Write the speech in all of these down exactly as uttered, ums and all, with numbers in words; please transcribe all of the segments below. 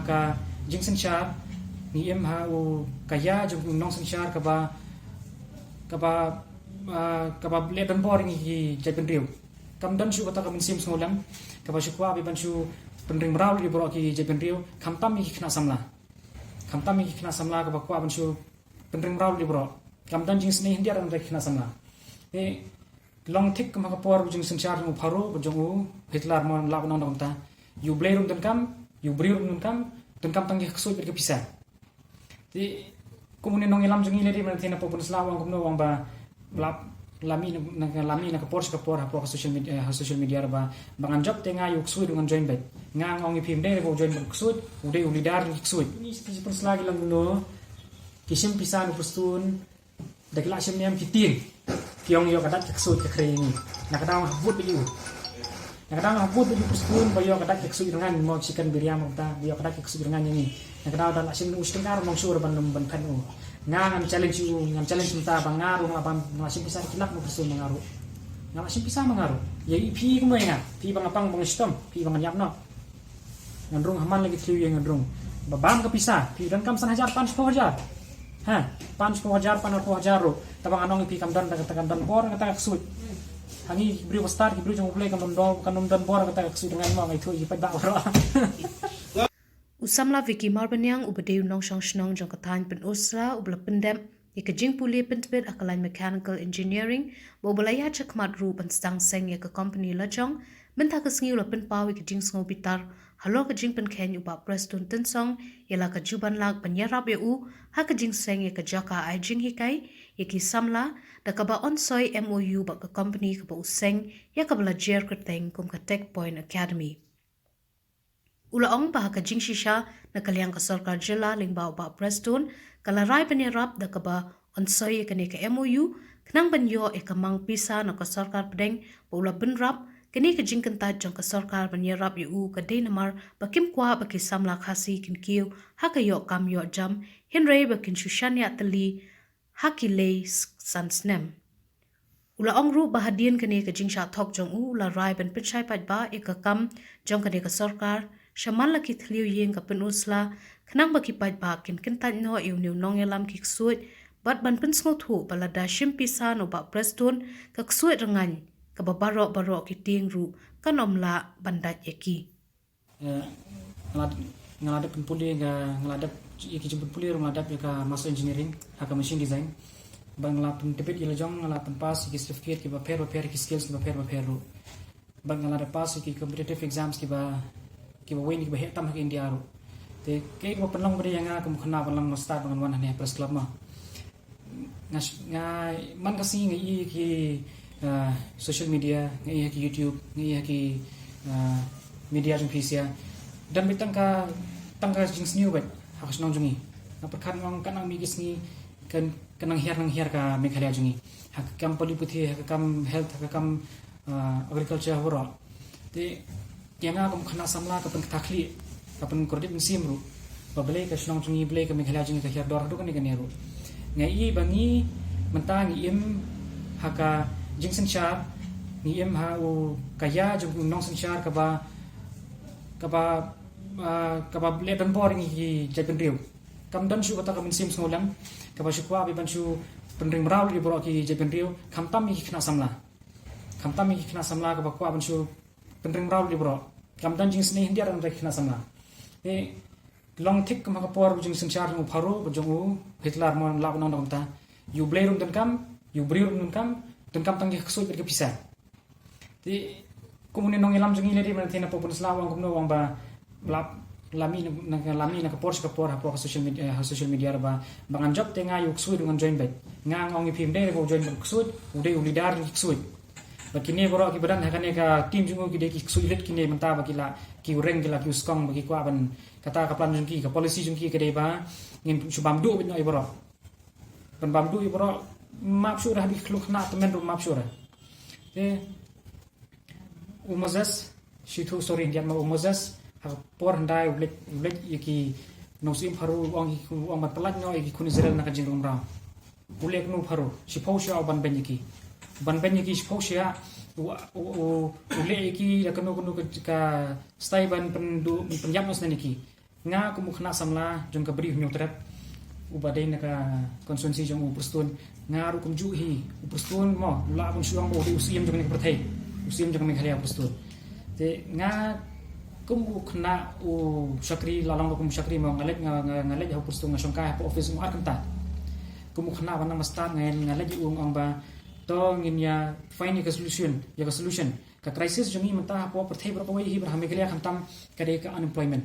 Ka jingsynshar ngi im ha u ka ïa jong u nongsynshar kaba, kaba, ah, kaba leh donbor ïa ngi ki jaitbynriew. Kam don shuh kata ka mynsiem sngewlem kaba shu kwah ban shu pynring mraw ïa ki baroh ki jaitbynriew, khamtam ïa ki khynnah samla. Khamtam ïa ki khynnah samla kaba kwah ban shu pynring mraw ïa ki baroh. Kam don jingsnei hyndiat ïa ki khynnah samla. Te long thik kum ha ka por u jingsynshar jong u Pharaoh, jong u Hitler, mo, lah ban ong da kumta. Ïa u Blei ruh donkam, ïa u briew ruh donkam, donkam tang ïa ka ksuid bad ka pisa. Te kum une nongïalam jong ngi lei dei ban thew na pop pynsla, ong kumno, ong ba la, la mih na, na, la mih na ka por sha ka por ha por ka social media, eh, ha social media, ba, ba ngan jop te nga ïa u ksuid ruh ngan join beit. Nga ong ïa phi, ym dei ba u join beit u ksuid, u dei u leader jong ki ksuid. Ngi shi pynsla ki long kumno, ki shim pisa na u Prestone, da ki la shim niam ki tieng. Ki ong ïoh ka dait ka ksuid ka khrei ngi. Na ka daw nga ha vote beit ïa u. Na ka daw nga ha vote beit ïa u Prestone ba ïoh ka dait ka ksuid rngan, mo, chicken biryani, mo, ba ïoh ka dait ka ksuid rngan ïa ngi. Na ka daw da la shim u shi tyngka ruh nong shuh ban, ban phet u. Nga ngan challenge u, ngan challenge mynta ba nga ruh nga ban, nga la shim pisa ki lak na u Prestone ma nga ruh. Nga la shim pisa ma nga ruh. Ïa i phi kumno ïa nga. Phi ba nga pang ba nga shitom, phi ba nga ïap noh. Ngan rung ha man la ki thliew ïing ngan rung. Ba bam ka pisa, phi donkam san hajar, pan shiphew hajar. Ha, pan shiphew hajar, pan arphew hajar ruh. Te ba ngan ong ïa phi, kam don, kata kam don bor kata ka ksuid. Ha ngi ki briew ba stad, ki briew jong U Blei, kam don bor, kam don bor kata ka ksuid, ngan ong ïa phi, phi paidbah baroh. U samla Vicky Marbaniang uba dei u nongshong shnong jong ka thaiñ Pynursla uba la pyndep ïa ka jingpule pyntbit ha ka lain mechanical engineering, bad uba la ïaid shakhmat ruh ban sdang seng ïa ka kompani lajong, mynta ka sngi u la pynpaw ïa ka jingsngew bitar halor ka jingpynkheiñ u Bah Prestone Tynsong ïa la ka juban lak ban ïarap ïa u ha ka jingseng ïa ka jaka ai jinghikai ïa ki samla, da kaba ong soi M O U bad ka kompani kaba u seng ïa kaba la jer kyrteng kum ka Tech Point Academy. U la ong ba ha ka jingshisha na ka liang ka sorkar jylla lyngba u Bah Prestone ka la rai ban ïarap da kaba ong soi ïa kane ka M O U, khnang ban ïoh ïa ka mang pisa na ka sorkar pdeng, bad u la bynrap kane ka jingkyntait jong ka sorkar ban ïarap ïa u ka dei namar ba kim kwah ba ki samla Khasi kin kiew ha ka ïoh kam ïoh jam, hynrei ba kin shu shaniah tylli ha ki lei s-, san snem. U la ong ruh ba hadien kane ka jingshah thok jong u, u la rai ban pynshai paidbah ïa ka kam jong kane ka sorkar sha man la ki thliew ïing ka Pynursla, khnang ba ki paidbah kin kyntait noh ïa une u nongïalam ki ksuid, bad ban pynsngewthuh ba lada shim pisa na u Bah Prestone, ka ksuid rngan kaba baroh baroh ki tieng ruh kan ym lah ban dait ïa ki. Eh, nga la, nga la dep pynpule, nga, nga la dep ïa ki jingpynpule ruh nga la dep ïa ka Master Engineering ha ka Machine Design. Bad nga la pyntbit ïa la jong, nga la pynpass ïa ki certificate kiba pher bapher, ki skills kiba pher bapher ruh. Bad nga la dep pass ïa ki competitive exams kiba, kiba wei ne kiba heh tam ha ka India ruh. Te kaei kaba pynlong ba dei ïa nga kum khynnah ban long stad ba ngan wan hangne ha Press Club ma. Nga, nga, man ka sngi nga ïohi ki, ah, social media, nga ïohi ki YouTube, nga ïohi ki, ah, media jong phi sha. Don beit tang ka, tang ka jingsniew beit ha ka shnong jong ngi. Nga pyrkhat nga ong kan nang mih ki sngi kan, kan nang hiar, nang hiar ka Meghalaya jong ngi. Ha ka kam pule puthi, ha ka kam health, ha ka kam, ah, agriculture, ha baroh. Te ïa nga kum khynnah samla ka pynkthah khlieh, ka pynkordit mynsiem ruh ba balei ka shnong jong ngi, balei ka Meghalaya jong ngi ka hiar dor haduh kane kane ruh. Nga i ba ngi mynta ngi im ha ka jingsynshar, ngi im ha u ka ïa jong u nongsynshar kaba, kaba, ah, kaba leh donbor ïa ngi ki jaitbynriew. Kam don shuh kata ka mynsiem sngewlem kaba shu kwah ban shu pynring mraw ïa baroh ki jaitbynriew, khamtam ïa ki khynnah samla. Khamtam ïa ki khynnah samla kaba kwah ban shu pynring mraw ïa baroh. Kam don jingsnei hyndiat ïa ki khynnah samla. Te long thik kum ha ka por u jingsynshar jong u Pharaoh, jong u Hitler, mo, lah ban ong da kumta. Ïa u Blei ruh donkam, ïa u briew ruh donkam, donkam tang ïa ka ksuid bad ka pisa. Te kum une nongïalam jong ngi lei dei ban thew na pop pynsla, ong kumno, ong ba la, la mih na, na, la mih na ka por sha ka por ha por ka social media, eh, ha social media, ba, ba ngan jop te nga ïa u ksuid ruh ngan join beit. Nga ong ïa phi, ym dei ba u join beit u ksuid, u dei u leader jong ki ksuid. Ba kine baroh kiba don ha kane ka team jong u ki dei ki ksuid lut kine mynta, ba ki la, ki u reng, ki la ki u skong, ba ki kwah ban, kata ka plan jong ki, ka policy jong ki ka dei ba ngin shu bam duh beit noh ïa baroh. Ban bam duh ïa baroh, map shuh ruh, ha ki khlur khynnah tymmen ruh map shuh ruh. Te u Moses, shi thu, sorry, hyndiat ma, u Moses ha ka por hyndai u leit, u leit ïa ki nongshun Pharaoh, u ong, u ong ban pyllait noh ïa ki khun Israel na ka jingrung mraw. U leh kumno u Pharaoh? Shiphew shyiah u ban beiñ ïa ki. U ban beiñ ïa ki shiphew shyiah, u, u, u, u leh ïa ki da kano kano ka, ka style ban pynduh, pynïap noh shisha ïa ki. Nga kum u khynnah samla jong ka Bri Hynñiewtrep, uba dei na ka constituency jong u Prestone, nga ruh kumjuh hi, u Prestone mo, u lah ban shu ong ba u dei u siem jong kane ka pyrthei, u siem jong ka Meghalaya u Prestone. Te nga kum u khynnah u shakri, la long ruh kum u shakri mo, nga leit, nga, nga, nga leit ha u Prestone, nga shongkai hapoh office mo ar kynta. Kum u khynnah ba nang ba stad nga, nga leit ïa u, nga ong ba to ngin ïa find ïa ka solution, ïa ka solution. Ka crisis jong ngi mynta hapoh pyrthei baroh kawei hi, bad ha Meghalaya khamtam, ka dei ka unemployment.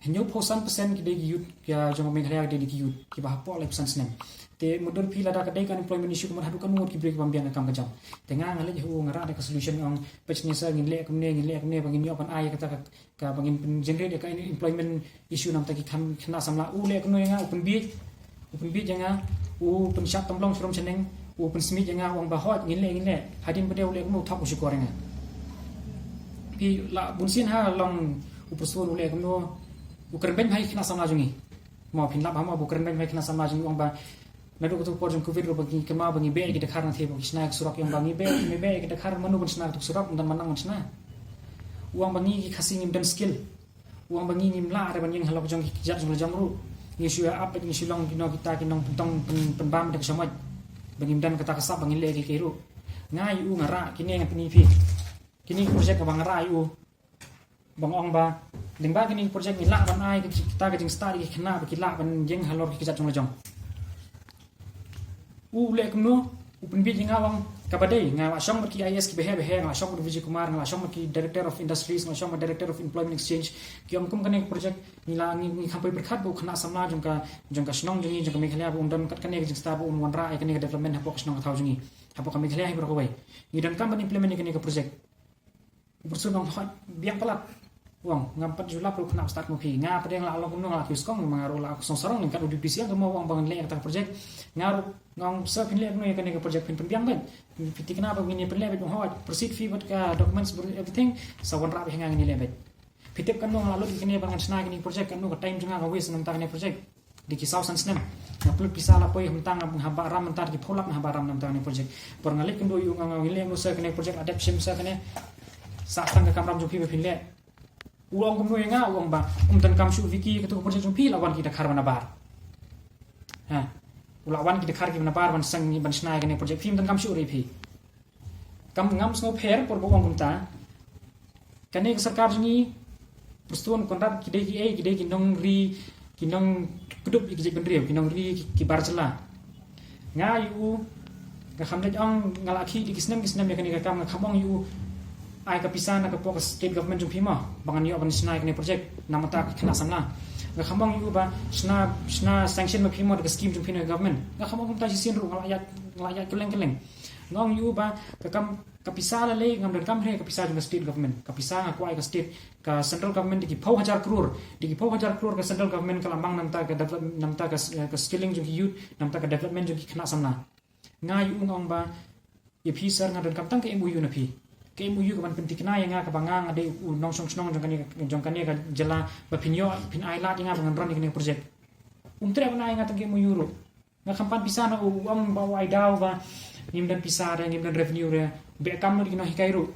Hynñiewphew san percent ki dei ki youth, ki, ah, jong Meghalaya ki dei ki youth kiba hapoh laiphew san snem. Te mutdur phi lada ka dei ka unemployment issue, kumno haduh katno ngut ki briew ki bym biang ka kam ka jam. Te nga, nga leit ha u, nga rah da ka solution, nga ong peit shane sir, ngin leh kumne, ngin leh kumne, ba ngin ïoh ban ai kata ka, ka ba ngin pyn-generate ïa ka employment issue namar ki kham, khynnah samla. U leh kumno ïa nga, u pynbiej, u pynbiej ïa nga, u pynshad tymlong sharum shaneng, u pynsmit ïa nga, u ong ba hooid ngin leh, ngin leh. Hadien ba dei u leh kumno, u thok u shukor ïa nga. Phi lah bun sien ha long u Prestone u leh kumno, u kren beiñ bha ïa ki khynnah samla jong ngi. Mo, phin lap ha mo, u kren beiñ bha ïa ki khynnah samla jong ngi, u ong ba naduh kato ka por jong Covid ruh ba ngi kynmaw ba ngi beh ïa ki dkhar na thie ba ki shna ïa ka surok, u ong ba ngi beh, ngi beh ïa ki dkhar, mano ban shna kato ka surok, ym don mano ban shna. U ong ba ngi ki Khasi ngim don skill. U ong ba ngi ngim lah re ban ïeng halor jong ki kjat jong la jong ruh. Ngi shu ïa ap beit, ngi shu long kino kita ki nongpyntong pyn-, pynbam da ka shamoit. Ba ngim don kata ka sap ba ngin leh kiei kiei ruh. Nga ïa u nga rah kine, nga pyni phi. Kine ki project kaba nga rah ïa u. Ba nga ong ba lyngba kine ki project ngi lah ban ai kita ka jingstad ïa ki khynnah ba ki lah ban ïeng halor ki kjat jong la jong. U leh kumno, u pynbiej ïa nga, u ong kaba dei, nga la shong bad ki I A S kiba heh ba heh, nga la shong bad Vijay Kumar, nga la shong bad ki Director of Industries, nga la shong bad Director of Employment Exchange. Ki ong kum kane ka project ngi la, ngi, ngi kham poi pyrkhat ba u khynnah samla jong ka, jong ka shnong jong ngi, jong ka Meghalaya, ba un don kat kane ka jingstad, ba un wanrah ïa kane ka development hapoh ka shnong ka thaw jong ngi, hapoh ka Meghalaya hi baroh kawei. Ngi donkam ban implement ïa kane ka project. U Prestone u ong hooid, biang palat. U ong ngam pat ju lap ruh khynnah stad kumno phi. Nga pat nga la long kumno, nga la kiew skong, ma nga ruh la kiew song sarong, lyngkot u D P C ong kumno, u ong ba ngin leh ïa kata ka project. Nga ruh nga ong sir, phin leh kumno ïa kane ka project, phin pynbiang beit, phin thikna ba ngin ïa pynleh beit. U ong hooid, proceed phi bad ka documents, everything, sa wanrah beit ha nga, ngin ïa leh beit. Phi tip katno nga la lut ïa kane ba ngan shna ïa kane ka project, katno ka time jong nga ka waste namar kane ka project. Dei ki saw san snem. Nga pynlut pisa la poi mynta, nga haba ram mynta ki phew lak, nga haba ram mynta kane project. Por nga leit kynduh ïa u, nga ong ïa u, leh kumno sir, kane project la dep shim sir, kane. Sah tang ka kamram jong phi ba phin leh. U ong kumno ïa nga, u ong ba ym donkam shuh Vicky, kato ka project jong phi la wan ki dkhar ba nabar. Ha. U la wan ki dkhar kiba nabar ban seng, ban shna ïa kane project, phim donkam shuh re phi. Kam ngam sngew pher por ba u ong kumta. Kane ka sorkar jong ngi, Prestone, Conrad, ki dei ki ei, ki dei ki nongri, ki nongkdup ïa ki jaitbynriew, ki nongri, ki, ki bar jylla. Nga ïa u, nga kham leit ong, nga la khih da ki snem ki snem ïa kane ka kam, nga kham ong ïa u ai ka pisa na ka pok ka state government jong phi mo, ba ngan ïoh ban shna ïa kane project namar ka khynnah samla. Nga kham ong ïa u ba shna, shna sanction ma phi mo da ka scheme jong phi na ka government. Nga kham ong kumta shisien ruh, nga la ïaid, nga la ïaid kylleng kylleng. Nga ong ïa u ba ka kam, ka pisa la lei ngam donkam re ka pisa jong ka state government. Ka pisa nga kwah ïa ka state, ka central government da ki phew hajar klur, da ki phew hajar klur ka central government ka la mang namar ka develop, namar ka, eh, ka skilling jong ki youth, namar ka development jong ki khynnah samla. Nga ïa u nga ong ba ïa phi sir, nga donkam tang ka M O U na phi. Ka M O U kaban pynthikna ïa nga, kaba nga, nga dei u nongshong shnong jong kane, jong kane ka jylla, ba phin ïoh, phin ai lad ïa nga ba ngan run ïa kane ka project. Um treh ban ai nga tang ka M O U ruh. Nga kham pan pisa na u, u ong ba u ai daw ba ngim don pisa re, ngim don revenue re. Beh kam lut ki nonghikai ruh.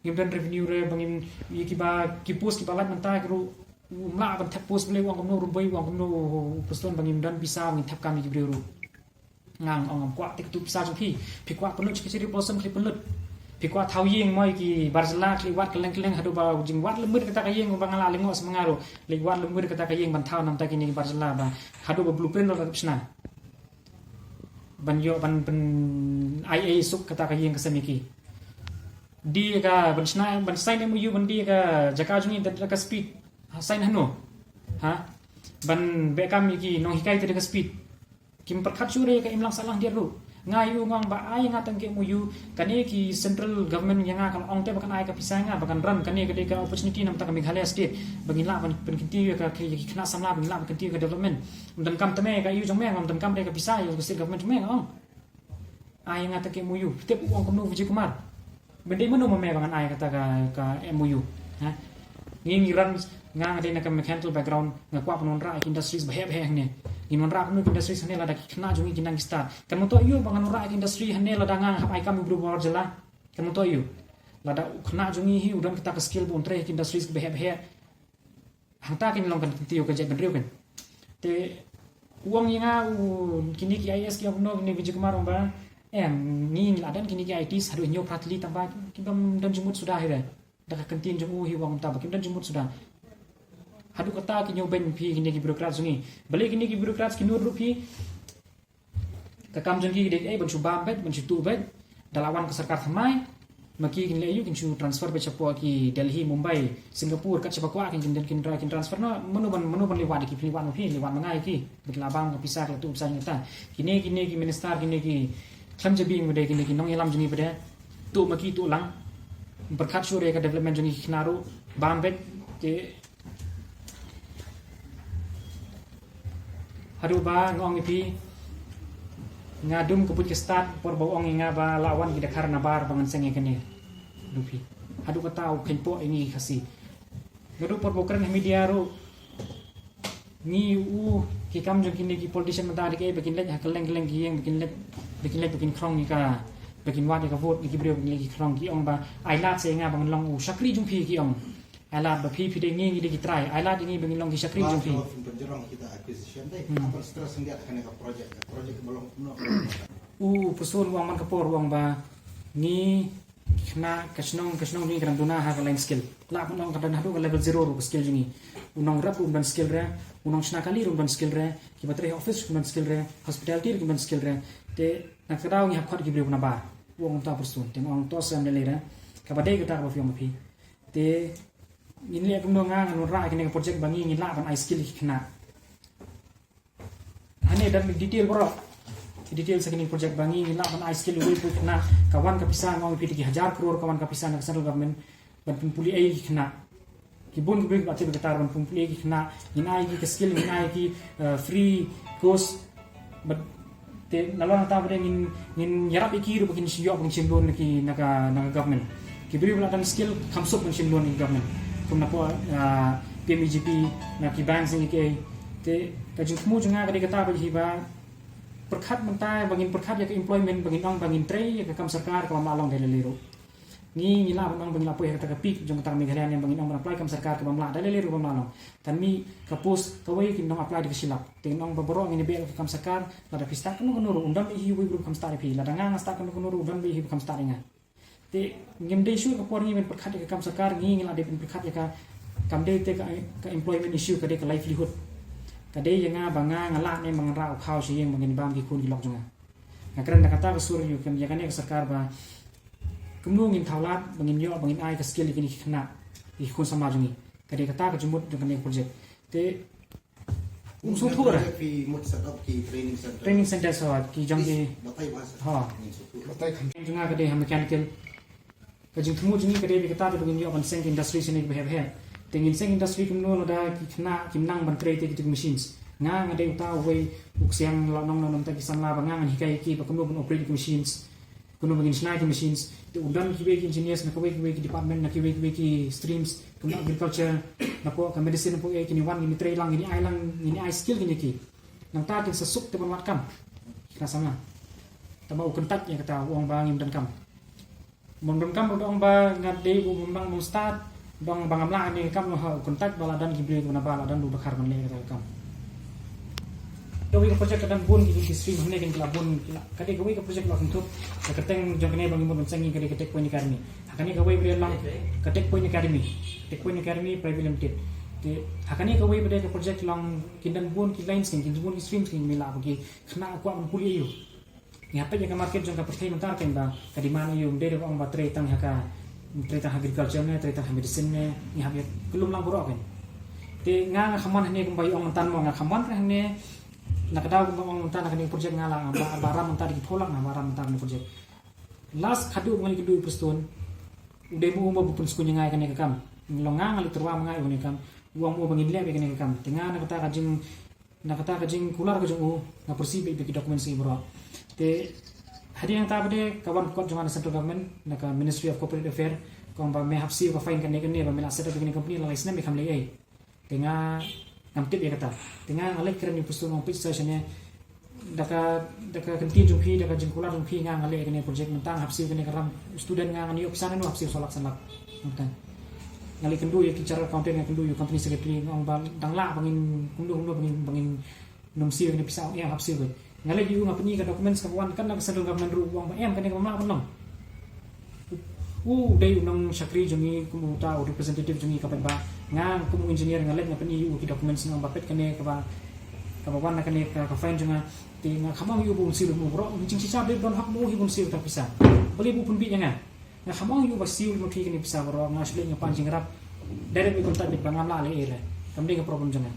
Ngim don revenue re, ba ngim, ïa kiba, ki post kiba lait mynta ki ruh, um lah ban thep post, balei u ong kumno ruh, boi u ong kumno u Prestone, ba ngim don pisa ba ngin thep kam ïa ki briew ruh. Nga ong ngam kwah te katu pisa jong phi. Phi kwah pynlut sha ki Cherry Blossom, khie pynlut. Phi kwah thaw ïing mo ïa ki bar jylla, khie wad kylleng kylleng, haduh ba jingwad lymda kata ka ïing ba nga la lyngngoh sa ma nga ruh. Leit wad lymda kata ka ïing ban thaw namar kine ki bar jylla ba haduh ba blueprint ruh la dep shna. Ban ïoh ban pyn-, ai ei suk kata ka ïing ka sem ïa ki. Dei ka ban shna, ban sign M O U ban dei ka jaka jong ngi da ka speed. Ha, sign hano? Ha? Ban beh kam ïa ki nonghikai te da ka speed. Kim pyrkhat shuh re ka imlang sahlang diat ruh. Nga ïa u nga ong ba ai nga tang ka M O U, kane ki central government ïa nga ka la ong te ba kan ai ka pisa ïa nga ba kan run, kane ka dei ka opportunity namar ka Meghalaya state ba ngin lah ban pynkyntiew ïa ka, ïa ki khynnah samla, ba ngin lah ban kyntiew ïa ka development. Ym donkam te me ka ïa u jong me, ngam donkam re ka pisa ïa ka state government jong me, nga ong. Ai nga tang ka M O U. Tip u ong kumno Vijay Kumar. Ban dei mano ma me ba ngan ai kata ka, ka M O U. Ha? Ngi ngi run, nga nga dei na ka mechanical background, nga kwah ban wanrah ïa ki industries ba heh ba heh hangne. Ngin wanrah kumno ki industries hangne lada ki khynnah jong ngi ki nang ki stad. Kan myntoi ïa u ba ngan wanrah ïa ki industry hangne lada nga hap ai kam ïa u briew bar jylla. Kan myntoi ïa u. Lada u khynnah jong ngi hi u don kata ka skill ba un trei ïa ki industries ba heh ba heh. Hangta kin long kan kynti ïa ka jaitbynriew kan. Te u ong ïa nga, u kine ki I A S ki ong kumno, kine Vijay Kumar ong ba, em, ngi ngi la don kine ki I Ts haduh hynñiew phra tylli tang ba kim don jingmut suda hi re. Da ka kyntien jong u hi u ong kumta ba kim don jingmut suda. Haduh kata ki ñiew beiñ phi kine ki bureaucrats jong ngi. Balei kine ki bureaucrats ki nud ruh phi. Ka kam jong ki dei kaei, ban shu bam beit, ban shu tuh beit. Da la wan ka sorkar thymmai, ma ki kin leh aïu, kin shu transfer beit shapoh ki Delhi, Mumbai, Singapore, kat shaba kwah kin, kin, kin, kin transfer noh. Mano ban, mano ban leh wad ïa ki, leh wad ma phi, leh wad ma nga ïa ki. Ba ki la bam ka pisa, ki la tuh pisa ïa kata. Kine, kine ki minister, kine ki khlem jabieng ba dei, kine ki nongïalam jong ngi ba dei. Tuh ma ki, tuh lang. Pyrkhat shuh ïa ka development jong ngi ki khynnah ruh, bam beit. Te haduh ba nga ong ïa phi, nga dum ka buit ka stad por ba u ong ïa nga ba la wan ki dkhar nabar ba ngan seng ïa kane. Haduh phi, haduh kata u kheiñpoh ïa ngi ki Khasi. Nga duh por ba u kren ha media ruh, ngi u, ki kam jong kine ki politician mynta dei kaei, ba kin leit ha kylleng kylleng ki ïing, ba kin leit, ba kin leit ba kin khrong ïa ka, ba kin wad ïa ka vote ïa ki briew, ba kin leit ki khrong, ki ong ba ai lad sa ïa nga ba ngan long u shakri jong phi, ki ong. Ai lad ba phi, phi dei ngi, ngi dei ki trai. Ai lad ïa ngi ba ngin long ki shakri jong phi. Ba phin pynjrong kita acquisition dei. Hmm. Apa stress ngi ïa kane ka project, ka project ba long kumno. U person u ong man ka por u ong ba ngi khynnah ka shnong, ka shnong jong ngi ka dang duna ha ka line skill. Lah ban ong ka dang haduh ka level zero ruh ka skill jong ngi. U nongrep ruh um don skill re, u nongshna kali ruh um don skill re, kiba trei ha office ruh um don skill re, hospitality ruh um don skill re. Te na kata daw ngi hap khot ki briew nabar. U ong kumta u person, te nga ong to sa ym lei lei re. Kaba dei kata kaba phi ong ma phi. Te ngin leh kumno, nga ngan wanrah ïa kane ka project ba ngi ngin lah ban ai skill ïa ki khynnah. Hangne don detail baroh. Detail sa kane ka project ba ngi ngin lah ban ai skill uwei pa u khynnah. Ka wan ka pisa, nga ong ïa phi, ki hajar klur ka wan ka pisa na ka central government ban pynpule ïa ki khynnah. Ki bun ki briew kiba tip ïa kata, ban pynpule ïa ki khynnah, ngin ai ki ka skill, ngin ai ki, eh, free course. Bad te nalor nangta ba dei ngin, ngin ïarap ïa ki ruh ba kin ïoh, ba kin shim loan na ki, na ka, na ka government. Ki briew ba la don skill kham suk ban shim loan na ki government. Kum na ka, ah, P M E G P, na ki bank sing ki. Te ka jingthmu jong nga ka dei kata ba hi ba pyrkhat mynta ba ngin pyrkhat ïa ka employment, ba ngin ong ba ngin trei ïa ka kam sorkar kaba ym lah long da lei lei ruh. Ngi, ngi lah ban ong ba ngi la poi ha kata ka peak jong kata ka Meghalaya ne ba ngin ong ban apply kam sorkar kaba ym lah da lei lei ruh, ba ym lah long. Tang mih ka post kawei kin ong apply da ka shilak. Te ngin ong ba baroh ngin ïa beh ka kam sorkar, lada phi stad kano kano ruh, un don ba ïohi uwei u briew ba kham stad ïa phi. Lada nga nga stad kano kano ruh, un don ba ïohi ba kham stad ïa nga. Te ngim dei shuh ka por ngi ban pyrkhat ïa ka kam sorkar, ngi, ngi la dei ban pyrkhat ïa ka, kam dei te ka, ka employment issue, ka dei ka livelihood. Ka dei ïa nga ba nga, nga lah ne ba ngan rah u khaw sha ïing ba ngin bam ki khun ki lok jong nga. Nga kren da kata ka sur ïa kane ka sorkar ba kumno ngin thaw lad ba ngin ïoh, ba ngin ai ka skill ïa kine ki khynnah, ïa ki khun samla jong ngi. Ka dei kata ka jingmut jong kane ka project. Te um sngewthuh re. Project phi mut set up ki training center. Training center sa ki jong ki. Batai ba sa. Ha. Ngin sngewthuh. Batai kham. Jong nga ka dei ha mechanical. Ka jingthmu jong ngi ka dei ba kata te ba ngin ïoh ban seng ki industry shane kiba heh ba heh. Te ngin seng industry kumno lada ki khynnah kim nang ban trei te kita ki machines. Nga, nga dei uta uwei u ksiang la nong nong nong ta ki samla ba nga ngan hikai ki ba kumno ban operate ki machines. Kumno ba ngin shna ki machines. Te u don kiwei ki engineers na kiwei kiwei ki department, na kiwei kiwei ki streams, kumno agriculture, na pdeng ka medicine, na pdeng kine wan, kine trei lang, kine ai lang, kine ai skill kine ki. Nangta kin sa suk te ban wad kam. Kine samla. Tangba u kyntait ïa kata, u ong ba ngim don kam. Bym don kam ruh, u ong ba nga dei u bym bang bym stad, u ong ba ngam lah ne kam ruh, ha, u kyntait ba la don ki briew kiba nabar, la don u dkhar ban leh kata ka kam. Kawei ka project ka don bun ki, ki stream hangne, kin ki la bun ki la. Ka dei kawei ka project la kynthup ka kyrteng jong kane ba ngi mut ban seng ngi, ka dei ka Tech Point Academy. Ha kane kawei ba dei lang ka Tech Point Academy. Tech Point Academy Private Limited. Te ha kane kawei ba dei ka project long kin don bun ki lines, kin, kin don bun ki streams, kin, me lah ba ki khynnah kwah ban pule ïa u. Ngi hap peit ïa ka market jong ka pyrthei mynta, kin ba ka demand ïa u, ym dei ba ong ba trei tang ha ka, trei tang ha agriculture ne, trei tang ha medicine ne, ngi hap ïa ka lum lang baroh kin. Te nga, nga kham wan hangne kumba ïa ong mynta mo, nga kham wan hangne. Na ka daw kumba ong mynta na kane ka project nga la ba, ba ram mynta da ki phew lak, nga ba ram mynta kane ka project. Last khadduh ba ngi kynduh ïa u Prestone, u dei mo u ba u pynskhem ïa nga ïa kane ka kam. Nga ong nga, nga leit tyrwa ma nga ïa kane ka kam. U ong mo ba ngin leh ïa kane ka kam. Te nga na kata ka jing Na kata ka jingkular ka jong u, nga pyrshah bad ki documents ki baroh. Te hadien nangta pat de ka wan kot jong nga na central government, na ka Ministry of Corporate Affairs, ka ong ba me hap siew ka fine kane kane ba me la set up kane company la lai snem me kham leh ei. Te nga ngam tip ïa kata. Te nga nga leit kren ïa u Prestone, nga ong peit sa shane, da ka, da ka kyntien jong phi, da ka jingkular jong phi, nga nga leh kane project, mynta nga hap siew kane ka ram, student nga ngan ïoh pisa nano, hap siew saw lak san lak. Mynta Nga leit kynduh ïa ki chartered accountant, nga kynduh ïa u company secretary, nga ong ba dang lah ba ngin kumno kumno ba ngin, ba ngin nym siew ïa kane pisa. Ong em, hap siew beit. Nga leit ïa u, nga pyni ka documents kaba wan katne ka central government ruh, u ong ba em, kane kam lah ban long. U dei u nongshakri jong ngi, kum uta u representative jong ngi, ka peit ba nga kum u engineer nga leit nga pyni ïa u ki documents, nga ong ba peit kane kaba, kaba wan na kane ka, ka fine jong nga. Te nga kham ong ïa u ba un siew, u baroh u jingshisha ba don hok ma u hi ba un siew kata ka pisa. Balei ba u pynbieit ïa nga? Nga kham ong ïa u ba siew lem ma phi kane ka pisa baroh, nga shu leit nga pan jingïarap. Direct, u kyntait beit ba ngam lah leh ei re. Kam dei ka problem jong nga.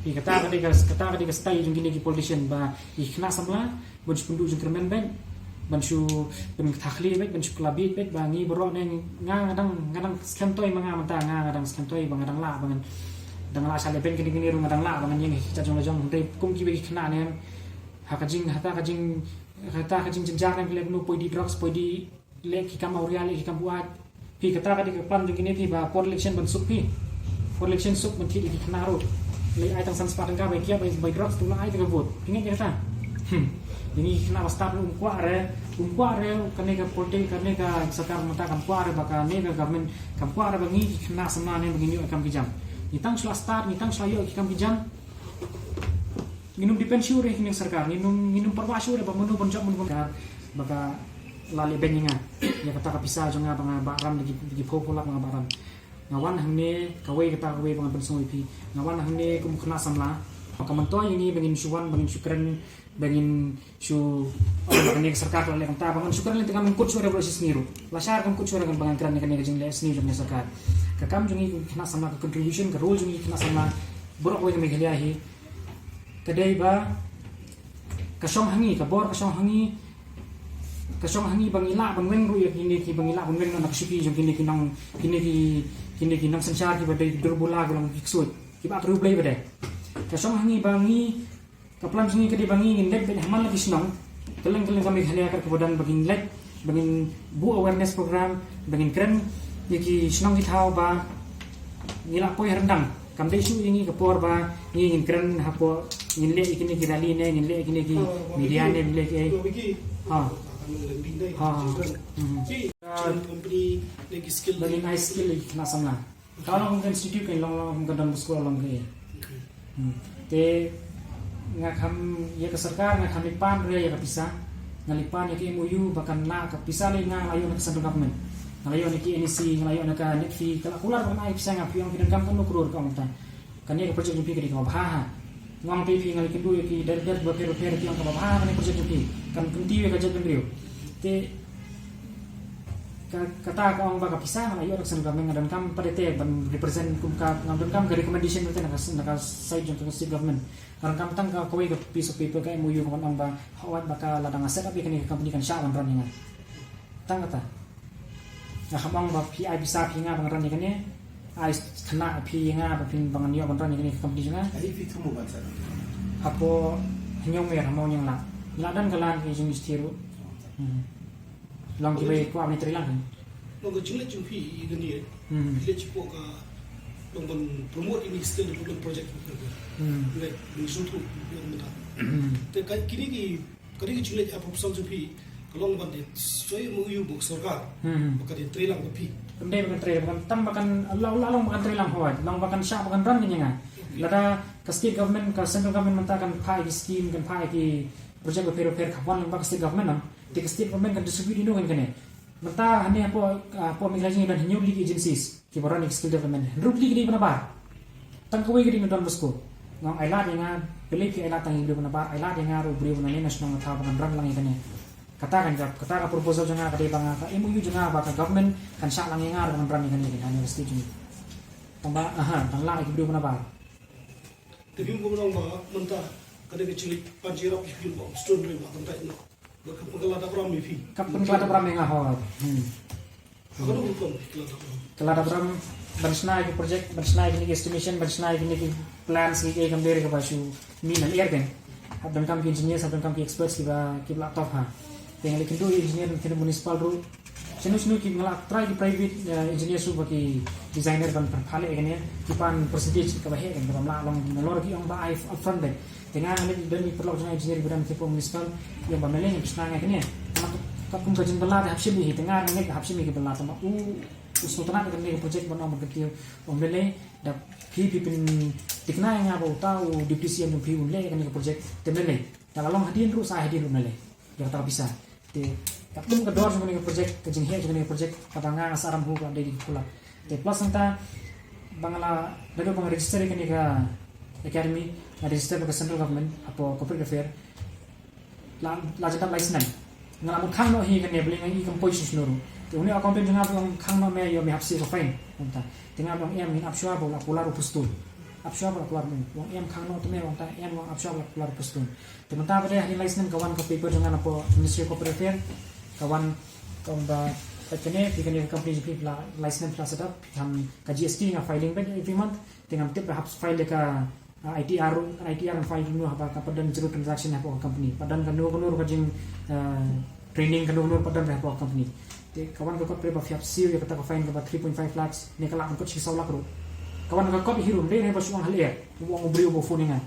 Phi, kata ka dei ka, kata ka dei ka style jong kine ki politician ba ki khynnah samla ban shu pynduh jingkyrmen beit, ban shu pynkthah khlieh beit, ban shu kylla bieit beit, ba ngi baroh ne nga, nga dang, nga dang skhem toi ma nga mynta, nga, nga dang skhem toi ba nga dang lah, ba ngan dang lah shah leh beiñ kine kine ruh, nga dang lah ba ngan ïeng ha ki jait jong la jong. Hynrei kum kiba ki khynnah ne ha ka jing, ha kata ka jing, ha kata ka jingjynjar ne ki leh kumno, poi die drugs, poi die leh ki kam awria, leh ki kam buaid. Phi, kata ka dei ka plan jong kine phi, ba por election ban suk phi. Por election suk ban thied ïa ki khynnah ruh. Leit ai tang san spah tyngka ba ïa ki ïa bai, bai drugs, to la ai te ka vote. Phi ngeit ïa kata? Hmm. Ïa ngi ki khynnah ba stad ruh ym kwah re, ym kwah re kane ka politi-, kane ka sorkar mynta kam kwah re, ba kane ka government kam kwah re ba ngi ki khynnah samla ne ba ngin ïoh ïa ki kam ki jam. Ngi tang shu la stad, ngi tang shu la ïoh ïa ki kam ki jam. Ngin ym depend shuh re ha kine ki sorkar, ngin ym, ngin ym pyrshah shuh re ba mano ban jop, mano ban kar, ba ka la leh beiñ ïa nga ïa kata ka pisa jong nga ba nga bah ram da ki, da ki phew phew lak ba nga bah ram. Nga wan hangne kawei, kata kawei ba ngan pynsngew ïa phi. Nga wan hangne kum u khynnah samla. Ba ka myntoi ïa ngi ba ngin shu wan, ba ngin shu kren, ba ngin shu, oh, ba kane ka sorkar ka la leh kumta, ba ngan shu kren lynti, kam kut shuh re baroh shi sngi ruh. Lashai kam kut shuh re ngan, ba ngan kren ïa kane ka jingleh sniew jong kane ka sorkar. Ka kam jong ngi kum u khynnah samla, ka contribution, ka role jong ngi u khynnah samla baroh kawei ka Meghalaya hi, ka dei ba ka shong ha ngi, ka bor ka shong ha ngi, ka shong ha ngi ba ngi lah ban weng ruh ïa kine ki, ba ngi lah ban weng noh na ka shuki jong kine ki nong, kine ki, kine ki nongsynshar kiba dei ki dur bula, kiba long ki ksuid, kiba ïatrei U Blei ba dei. Ka shong ha ngi ba ngi, ka plan jong ngi ka dei ba ngi ngin leit beit ha man la ki shnong kylleng kylleng ka Meghalaya, kat kaba don, ba ngin leit, ba ngin buh awareness program, ba ngin kren ïa ki shnong ki thaw ba ngi lah poi ha ryndang. Kam dei shuh ïa ngi ka por ba ngi ngin kren hapoh, ngin leh ïa kine ki rally ne, ngin leh ïa kine ki media ne, ngin leh ïa ki, ha. Ha, ha. Mhm. Ba ngin ai skill ïa ki khynnah samla. Ka long kum ka institute, ka long, long kum ka Don Bosco, long ka. Hmm. Te nga kham, ïa ka sorkar nga kham leit pan re ïa ka pisa. Nga leit pan ïa ka M O U ba kan lah ka pisa lei, nga la ïoh na ka central government. Nga la ïoh na ki N E C, nga la ïoh na ka NEDFI, ka la kular ba kan ai pisa ïa nga, phi ong phi donkam katno klur, ka ong ta. Kane ka project jong phi ka dei kaba bha ha. Nga ong te phi, nga leit kynduh ïa ki director bapher bapher, ki ong kaba bha kane ka project jong phi, kan kyntiew ïa ka jaitbynriew. Te ka, kata ka ong ba ka pisa nga la ïoh na ka central government, nga donkam pat te ban represent kum ka, nga donkam ka recommendation pat te na ka, na ka side jong ka state government. Nga donkam tang ka kawei ka piece of paper, ka M O U, kaba ong ba hooid ba ka la dang set up ïa kane ka company kan shah ban run ïa nga. Tang kata. Nga kham ong ba phi ai pisa phi ïa nga ban run ïa kane. Ai khynnah phi ïa nga ba phin, ba ngan ïoh ban run ïa kane ka company jong nga. Ai phi thmu ban sa. Hapoh Hynñiewmer ha Mawniangla. Ngi la don ka lan ka jingmistri ruh. Hmm. Long kiba kwah ban trei lang. Long ka jingleit jong phi ïa kane. Hmm. Leit shapoh ka, long ban promote ïa kine ki skill development project. Hmm. Leit ban sngewthuh ïa ka mynta. Hmm. Te ka kine ki Ka dei ka jingleit, ha profession jong phi, ka long ban dei soi M O U bad ka sorkar. Hmm. Ba ka dei trei lang bad phi. Kam dei ba kan trei, ba kan tam, ba kan la, la long ba kan trei lang, hooid. Long ba kan shah, ba kan run ïa nga. Lada ka state government, ka central government mynta kan phah ïa ki scheme, kan phah ïa ki project bapher bapher, ka wan lang ba ka state government, nang. Te ka state government kan distribute ïa no kane kane. Mynta hangne hapoh, ah, hapoh Meghalaya jong ngi don hynñiew tylli ki agencies kiba run ïa ki skill development. Hynriew tylli ki dei ba nabar. Tang kawei ka dei na Don Bosco. Nga ong ai lad ïa nga, balei phi ai lad tang ïa ki briew ba nabar, ai lad ïa nga ruh u briew ba na ne na shnong na thaw ba ngan run lang ïa kane. Kata kan ka, kata ka proposal jong nga ka dei ba nga, ka M O U jong nga ba ka government kan shah lang ïa nga ruh ba ngan run ïa kane, kane ka state jong ngi. Tang ba, aha, tang lad ïa ki briew ba nabar. Te phim kum nang ba mynta ka dei ka jingleit pan jingïarap ki phim ba student ring ba kan tai noh. Ba ka pynkylla dap ram ïa phi. Ka pynkylla dap ram ïa nga, hooid. Hmm. Ka dei ka pynkylla dap ram. Kylla dap ram ban shna ïa ki project, ban shna ïa kine ki estimation, ban shna ïa kine ki plans, ki, ki kam dei re kaba shu mih na lyer kein. Hap donkam ki engineers, hap donkam ki experts kiba, kiba la toh ha. Te nga leit kynduh ïa engineer na municipal ruh. Shano shano ki, nga la try ki private, eh, engineer shuh bad ki designer ban, ban pynphah leh ïa kane, ki pan percentage kaba heh kein, kaba ym lah long nalor ki ong ba ai upfront beit. Te nga nga leit, don i paralok jong nga engineer ba don hapoh municipal, i ong ba me leh, ngin pynshna ïa kane. Ka, ka kum ka jingbylla te hap shim hi, te nga nga ngeit hap shim ïa ki bylla, tangba u, Sngewtynnat ïa kane ka project ban ong ban kyntiew, ong lei lei, da phi phi pynthikna ïa nga ba uta u deputy C M jong phi un leh ïa kane ka project, te lei lei. Da la long hadien ruh sa hadien ruh lei lei. Ïa kata ka pisa. Te katkum ka dor jong kane ka project, ka jingheh jong kane ka project, kaba nga nga Sahram Hoo ka dei ka kulak. Te plus nangta ba nga la, naduh ba nga register ïa kane ka academy, nga register bad ka central government hapoh corporate affair. La, la jan dap lai snem. Nga la mut khang noh hi kane, balei nga i kam poi shuh shuh ruh. Te une u accountant jong nga u ong khang noh me, ïoh me hap siew ka fine, u ong ta. Te nga u ong em, ngin ap shuwa ba u la kular u Prestone. Ap shuwa ba u la kular me. U ong em, khang noh te me, u ong ta, em, u ong ap shuwa ba u la kular u Prestone. Te mynta pat de hadien lai snem ka wan ka paper jong nga napoh Ministry of Corporate Affairs. Ka wan ka ong ba, pat kane, phi kane ka company jong phi la lai snem phi la set up, phi kham ka G S T nga filing beit every month. Te ngam tip ba hap file ïa ka, ah, I T R, I T R ngan file kumno haba ka pat don zero transaction hapoh ka company. Pat don kano kano ka jing, ah, training kano kano pat don hapoh ka company. Te ka wan ka kot pat ba phi hap siew ïa kata ka fine kaba three point five lakhs, ne ka lah ban kut shi saw lak ruh. Ka wan ka kot hi ruh, ym dei ba shu ong ha lyer. U ong u briew ba u phone ïa nga.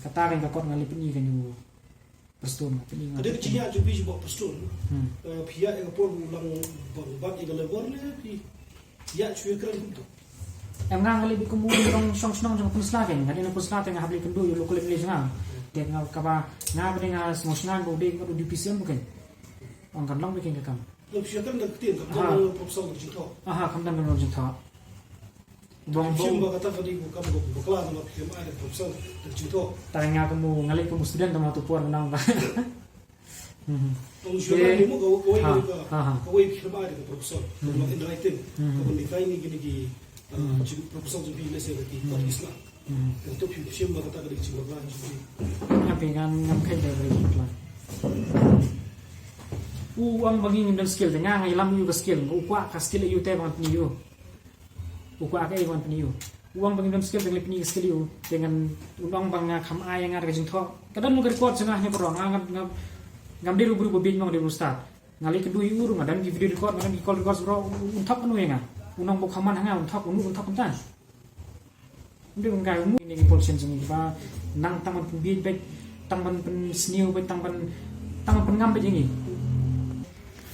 Kata ka wan ka kot nga leit pyni ïa kane u Prestone, nga pyni ïa nga. Ka dei ka jingïaid jong phi sha Prestone. Hmm. Eh, phi ïaid ïa ka por u lang bad, bad ïa ka labor ne phi ïaid shuwa kren kumto? Em, nga nga leit beit kum u nongshong shnong jong ka Pynursla kein, nga dei na Pynursla te nga hap leit kynduh ïa u local M L A jong nga. Te nga kaba nga ba dei nga sngewsynei ba u dei u D P C M kein. Ong kan long beit kein ka kam. Ym, phi ïa kren da ka ktien, kam don proposal ka jingthoh. Aha, kam don ka jingthoh. Bong bong. Shim ba kata ka dei ka kam ka bakla namar phi ïa ai da proposal ka jingthoh. Tang nga kum u, nga leit kum u student tang ha tu por nga nang ba. Mhm. Tang shu ba ni mo ka, kawei ka, kawei phi ïa ai da ka proposal. Ka in writing. Ka ban define ni kini ki, uh, jing proposal jong phi lehse ki, ki sna. Ka tu phi shim ba kata ka dei ka jingbakla jong phi. Nga phi ngan, ngan kheiñ da ka jingbakla. U ong ba ngi ngim don skill, te nga nga ïalam ïa u ka skill, u kwah ka skill ïa u te ba ngan pyni ïa u. U kwah kaei ba ngan pyni ïa u. U ong ba ngim don skill, te nga leit pyni ka skill ïa u. Te ngan, u ong ba nga kham ai ïa nga da ka jingthoh. Ka don ka record jong nga hangne baroh, nga, nga, nga, ngam dei ruh u briew ba bieit mo, nga dei ruh u stad. Nga leit kynduh ïa u ruh, nga don ki video record, nga don ki call records baroh, u, un thok kano ïa nga. Un ong ba u kham man ha nga, un thok, un, un thok kumta. Ym dei ba nga ong ïa u, ine ki politician jong ngi ba nang tang ban pynbieit beit, tang ban pynsniew beit, tang ban, tang ban pynngam beit ïa ngi.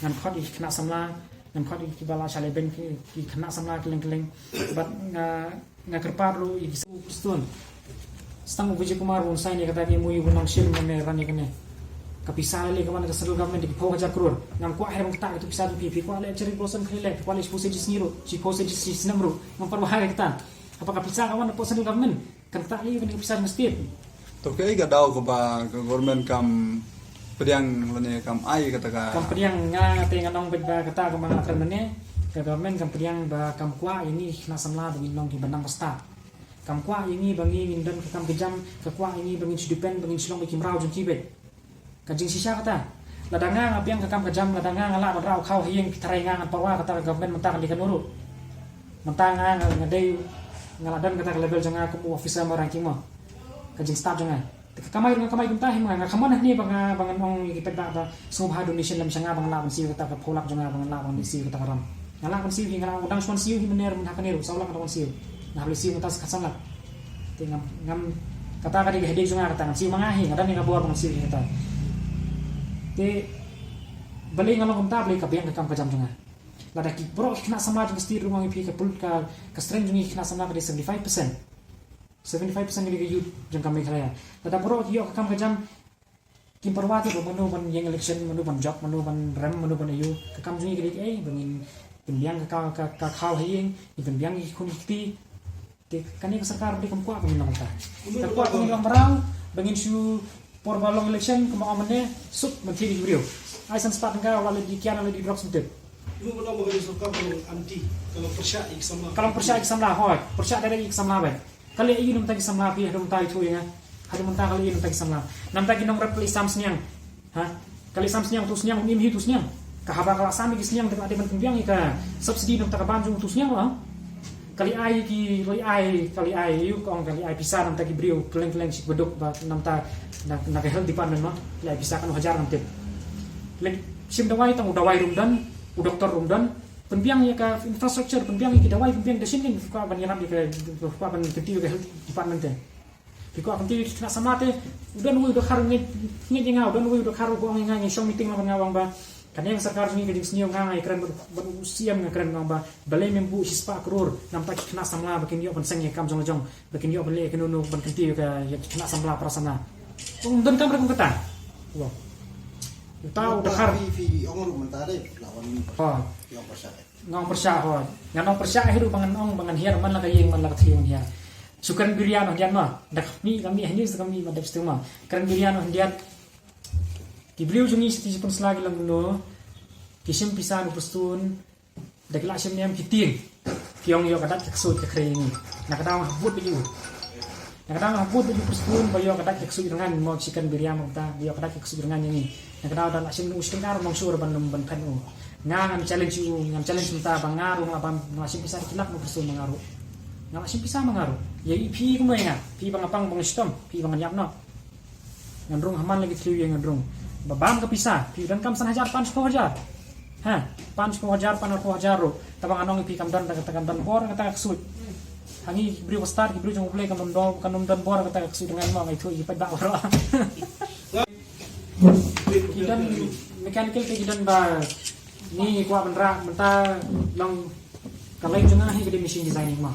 Ngan khot ïa ki khynnah samla, ngan khot ïa kiba la shah lehbeiñ, ki, ki khynnah samla kylleng kylleng. Bad nga, nga kyrpad ruh ïa ki Prestone. Tang u Vijay Kumar un sign ïa kata ka M O U, u nongshim ne ran ïa kane. Ka pisa lei ka wan na ka central government da ki phew hajar klur. Ngam kwah hi ban ktah ïa kata ka pisa jong phi, phi kwah leh cherry blossom kane leh, phi kwah leh shiphew senti sngi ruh, shiphew senti snem ruh. Ngam pyrwa ïa kata. Haba ka pisa ka wan na ka central government, kan ktah lei ïa kane ka pisa jong ka state. To kaei ka daw kaba ka government kam pdiang lane kam ai kata ka. Kam pdiang, nga te ngan ong beit ba kata kaba nga kren mynne. Ka government kam pdiang ba kam kwah ïa ngi khynnah samla ba ngin long kiba nang ba stad. Kam kwah ïa ngi ba ngi ngin don ka kam ka jam, ka kwah ïa ngi ba ngin shu depend, ba ngin shu long ba ki mraw jong ki beit. Ka jingshisha kata. Lada nga nga biang ka kam ka jam, lada nga nga lah ban rah u khaw ha ïing, phi tharai nga ngan pyrwa kata ka government mynta kan dei kano ruh. Mynta nga nga, nga dei, nga la don kata ka level jong nga kum u officer mo ranking mo. Ka jingstad jong nga. Te ka kamai ruh nga kamai kumta hi ma nga, nga kham mon hangne ba nga, ba ngan ong ïa ki paidbah ba sngewbha donation lem sha nga ba ngan lah ban siew kata ka phew lak jong nga ba ngan lah ban siew kata ka ram. Nga lah ban siew hi, nga lah, u dang shu wan siew hi mynne ruh, mynta kane ruh saw lak nga dang wan siew. Nga hap leit siew mynta sa khatsan lak. Te ngam, ngam, kata ka dei ka headache jong nga kata, ngan siew ma nga hi, nga don ïa ka bor ba ngan siew hi kata. Te balei nga long kumta, balei ka biang ka kam ka jam jong nga. Lada ki baroh ki khynnah samla jong ka state ruh nga ong ïa phi ka pul-, ka, ka strength jong ngi ki khynnah samla ka dei seventy five percent. Seventy five percent ka dei ka youth jong ka Meghalaya. Lada baroh ki ïoh ka kam ka jam, kim pyrwa te ba mano ban ïeng election, mano ban jop, mano ban rem, mano ban aiu. Ka kam jong ngi ka dei kaei, ba ngin pynbiang ka, ka, ka khaw ha ïing, ngin pynbiang ki khun ki kti. Te kane ka sorkar ba dei kam kwah ba ngin long kumta. Ka kwah ba ngin long mraw, ba ngin shu por ba long election, kumba ong mynne, suk ban thied ïa ki briew. Ai san spah tyngka, wat leit ïa ki kiad, wat leit ïa ki drugs mynta. Ka long pyrshah ïa ki samla. Ka long pyrshah ïa ki samla, hooid. Pyrshah direct ïa ki samla beit. Ka leh aïu na bynta ki samla phi, haduh mynta ïathuh ïa nga. Haduh mynta ka leh aïu na bynta ki samla. Na bynta ki nongrep ka leh sam sniang. Ha? Ka leh sam sniang, utu u sniang um im hi utu u sniang. Ka haba ka la sam ïa ki sniang te ka dei ban pynbiang ïa ka subsidy na bynta ka ban jong utu u sniang, ha? Ka leh ai ïa ki, leh ai, ka leh ai ïa u, ka ong ka leh ai pisa na bynta ki briew kylleng kylleng shi baduk ba na bynta na, na ka health department, ma. Leh ai pisa katno hajar ngam tip. Leh shim dawai tang u dawai ruh um don, u doktor ruh um don. Pynbiang ïa ka infrastructure, pynbiang ïa ki dawai, pynbiang da shin kein, phi kwah ban ïarap ïa ka, phi kwah ban kyntiew ïa ka health department te. Phi kwah kyntiew ïa ki khynnah samla te, u don uwei u dkhar ngeit, ngeit ïa nga, u don uwei u dkhar uba ong ïa nga, ngi shong meeting lang bad nga, u ong ba Kane ka sorkar jong ngi ka jingsniew nga nga ïakren bad u C M, nga kren nga ong ba balei mem buh shispah klur namar ki khynnah samla ba kin ïoh ban seng ïa ka kam jong la jong, ba kin ïoh ban leh kano kano ban kyntiew ïa ka, ïa ki khynnah samla para samla. Ym donkam ruh kum kata. Wow. Uta u dkhar. Phi, phi ong ruh mynta de la wan. Oh. Ïoh pyrshah. Nga ong pyrshah hoi. Ngan ong pyrshah hi ruh ba ngan ong ba ngan hiar man la ka ïing man la ka thiew ngan hiar. Shu kren biria noh hyndiat ma. Da ka mih ka mih hynñiew sa ka mih ma dep stem ma. Kren biria noh hyndiat. Ki briew jong ngi shi ti shi pun sla ki long kumno. Ki shim pisa na u Prestone. Da ki lah shim niam ki tieng. Ki ong ïoh ka dak ka ksuid ka khrei ngi. Na ka daw nga habud ba ju. Na ka daw nga habud ba ju Prestone ba ïoh ka dak ka ksuid rngan mo ki shi kren biria mo ta ba ïoh ka dak ka ksuid rngan ngi. Na ka daw da lah shim u shi tyngka ruh nong shu ruh ban lum ban phet u. Nga ngan challenge u, ngan challenge mynta ba nga ruh nga ban nga shim pisa ki lak na u Prestone ma nga ruh. Nga lah shim pisa ma nga ruh. Ïa i phi kumno ïa nga? Phi ba nga pang ba nga shitom, phi ba nga ïap noh. Ngan rung ha man la ki thliew ïa ngan rung. Ba bam ka pisa, phi donkam san hajar, pan shiphew hajar. Ha, pan shiphew hajar, pan arphew hajar ruh. Taba ngan ong ïa phi kam don, kata kam don bor kata ka ksuid. Ha ngi ki briew ba stad, ki briew jong U Blei kam don bor, kam don bor kata ka ksuid, ngan ong ïa thu ïa phi ba bor. Ki don mechanical te ki don ba ngi ngi kwah ban rah mynta long ka line jong nga hi ka dei machine designing ma.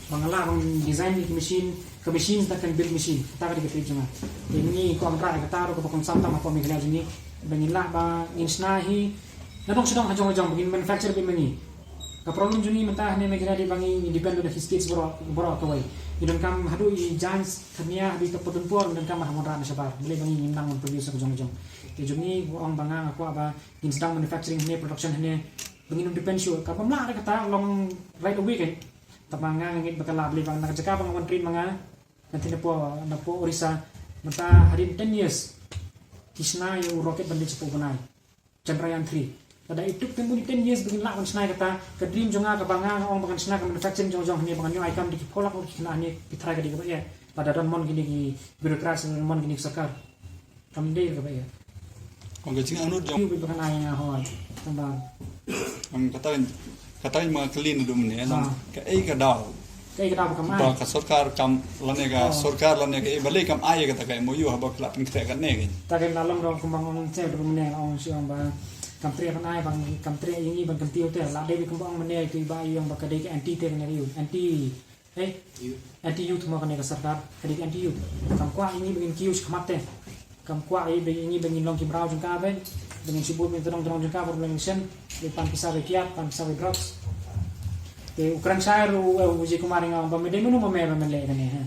Ba nga lah ban design ïa ka machine, ka machine ta kan build machine. Kata ka dei ka trade jong nga. Te ngi kwah ban rah ïa kata ruh kaba kongsan tam hapoh Meghalaya jong ngi. Ba ngin lah ba ngin shna hi. Nga dong sha dong ha jong ha jong ba ngin manufacture beit ma ngi. Ka problem jong ngi mynta hangne Meghalaya dei ba ngi depend on the states baroh baroh kawei. Ngi donkam haduh i Giants, Thania, haduh i Taput Dunpor, ngi donkam ha Mawryngkneng shabar. Balei ba ngi ngim nang ban produce ha ka jong ka jong. Te jong ngi ong ba nga nga kwah ba ngin sdang manufacturing hangne, production hangne. Ba ngin ym depend shuh. Kaba mlah ruh kata long right away kan. Taba nga nga ngeit ba ka lah, balei ba na ka jaka ba nga wan train ma nga. Ngan tip napoh napoh Orissa. Mynta hadien ten years ki shna ïa u rocket ban leit shapoh bnai. Chandrayaan three. Lada it took them only ten years ba ngin lah ban shna ïa kata, ka dream jong nga kaba nga nga ong ba ngan shna ka manufacturing jong jong hangne ba ngan ïoh income da ki phew lak ngut ki khynnah hangne, phi tharai ka dei kaba eh. Lada don mon kine ki bureaucrats, don mon kine ki sorkar. Kam dei kaba eh. Ong ka jingangnud jong. Ki ba kan ai nga hoi. Tang ba. Ong kata Kata ma kylli naduh mynne, kaei ka daw? Kaei ka daw ba kam ai? Ba ka sorkar kam lane ka sorkar lane kaei, balei kam ai kata ka M O U haba ka la pynkhreh katne ka? Ta ka na long rong kumba ong te naduh mynne, ong shu ong ba kam treh ban ai, ba kam treh ïa ngi ban kyntiew te. La dei kumba ong mynne tu ba ïa ong ba ka dei ka anti te kane ïa u. Anti Hei, anti youth mo kane ka sorkar, ka dei ka anti youth. Kam kwah ïa ngi ba ngin kiew shakhmat te. Kam kwah ïa ngi ba ngin long ki mraw jong ka ba ngin shu bud ba ngin tnong tnong jong ka ba ngin shen, ba pan pisa ba kiad, pan pisa ba drugs. Te u Kren Shire u, u Vijay Kumar nga ong ba me dei mano ma me ba me leh kane ha.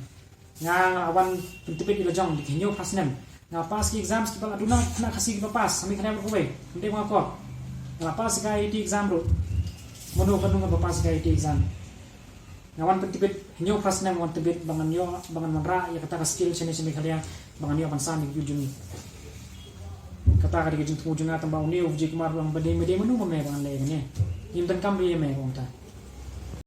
Nga nga wan pyntbit ïa la jong da ki hynñiew phra snem. Nga pass ki exams kiba la duna na Khasi kiba pass, ha Meghalaya baroh kawei. Ym dei ba nga kop. Nga la pass ka I I T exam ruh. Mano ka nunga ba pass ka I I T exam. Nga wan pyntbit, hynñiew phra snem wan tbit ba ngan ïoh, ba ngan wanrah ïa kata ka skill shane sha Meghalaya, ba ngan ïoh ban san ïa ki jong ngi. Kata ka dei ka jingthmu jong nga tang ba une u Vijay Kumar u ong ba dei me dei mano ma me ba ngan leh kane. Ngim donkam ïa me ba ong ta.